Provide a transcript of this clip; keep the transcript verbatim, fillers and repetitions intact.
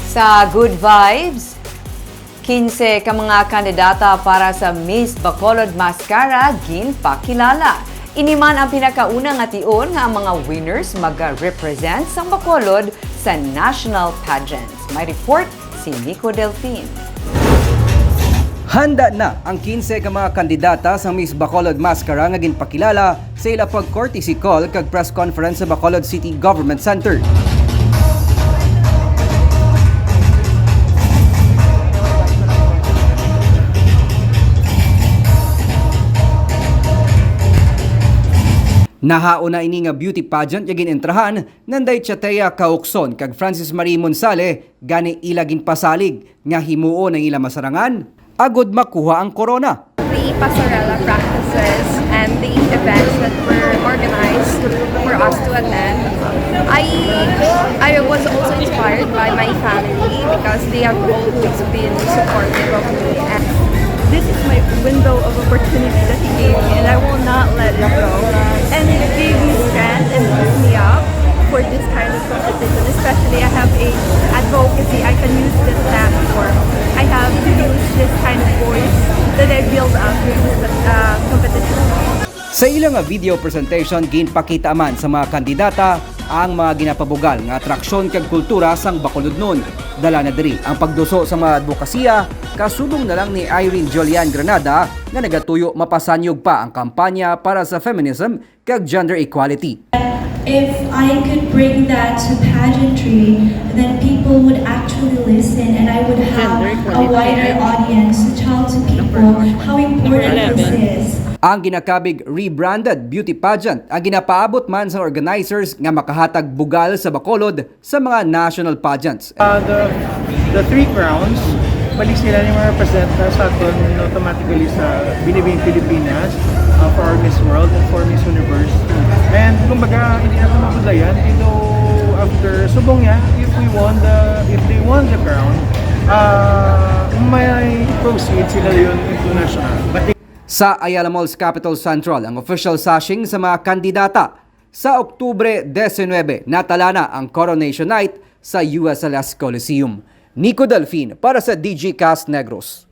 Sa Good Vibes, kinse ka mga kandidata para sa Miss Bacolod Mascara ginpakilala. Ini man ang pinakauna nga tion nga ang mga winners maga-represent sang Bacolod sa national pageants. May report si Nico Delfin. Handa na ang kinse ka mga kandidata sa Miss Bacolod Mascara nga ginpakilala sa ila pag-courtesy call kag press conference sa Bacolod City Government Center. Nahauna ini nga beauty pageant nga gin-entrahan Nanday Chatea Caocson kag Francis Marie Monsale, gani ila ginpasalig nga himuon ang ila masarangan agod makuha ang korona. The pastorela practices and the events that were organized for us to attend. I I was also inspired by my family because they have always been supportive of me. And this is my window of opportunity that he gave me, and I will not let it go. And it gave me strength and built me up for this kind of competition. Especially, I have a advocacy. I can use this platform. I have to use this kind of voice that I build up with this uh, competition. Sa ila nga video presentation, ginpakita man sa mga kandidata ang mga ginapabugal nga atraksyon kag kultura sang Bacolodnon. Dala na diri ang pagduso sa mga adbokasiya, kasubong na lang ni Irene Julian Granada nga nagatuyo mapasanyog pa ang kampanya para sa feminism kag gender equality. If I could bring that to pageantry, then people would actually listen and I would have a wider audience to tell to people how important this is. Ang ginakabig rebranded beauty pageant ang ginapaabot man sa organizers nga makahatag bugal sa Bacolod sa mga national pageants. Uh, the, the three crowns, balik sila ni mga represent sa aton automatically sa Binibining Pilipinas, uh, for our Miss World and for Miss Universe. And kumbaga, hindi natin mabudlayan, even though after subong niya, if we won the, if they won the crown, uh, may proceed sila yun international. But they Sa Ayala Malls Capitol Central ang official sashing sa mga kandidata. Sa Oktubre diecinuebe, natala na ang Coronation Night sa U S L S Coliseum. Nico Delfin para sa D G Cast Negros.